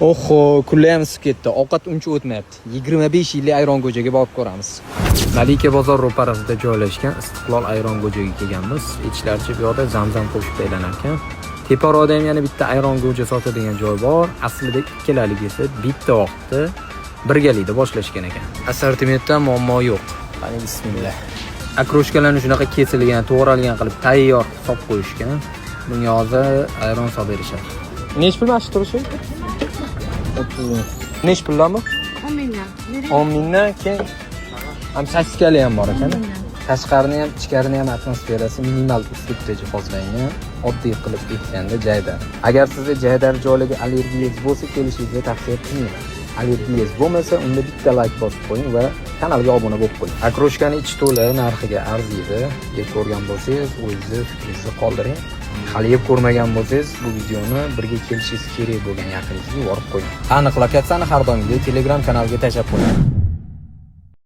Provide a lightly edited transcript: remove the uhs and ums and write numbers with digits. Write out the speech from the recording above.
Oho, kunlar ham isib ketdi. Ovqat uncha o'tmayapti. 25 yillik ayron go'jaga borib ko'ramiz. Malika bozor ro'parasida joylashgan Istiqlol ayron go'jaga kelganmiz. Aytishlaricha, bu yoqda zamzam qo'shib tayyorlanar ekan. Teparoqda ham yana bitta ayron go'ja sotadigan joy bor. Aslida ikkalaligisi bitta vaqtda birgalikda boshlashgan ekan. Assortimentda muammo yo'q. Qani, bismillah. Окрошка larni shunaqa kesilgan, to'g'ralgan qilib tayyor solib qo'yishgan. Bunga hozir ayron solib berishadi. Nechi pul mana shu turishi? 30 ming. Nechi puldan bu? 10 mingdan. Bering. 10 mingdan. Keyin ham sosiskali ham bor ekan. 10 mingdan. Tashqarini ham, ichkarini ham atmosferasi minimal uslubda jihozlangan. Oddiy qilib aytganda, jaydar. Agar sizda jaydar joylarga allergiyangiz bo'lsa, kelishingizni tavsiya qilmayman. Allergiyangiz bo'lmasa, unda bitta layk bosib qo'ying va kanalga obuna bo'lib qo'ying. Окрошка ni ichi to'la, narxiga arziydi. Yeb ko'rgan bo'lsangiz, o'zingizni fikringizni qoldiring. Hali yeb ko'rmagan bo'lsangiz, bu videoni birga kelishingiz kerak bo'lgan yaqiningizga yuborib qo'ying. Aniq lokatsiyani har doimgidek Telegram kanaliga tashlab qo'ying.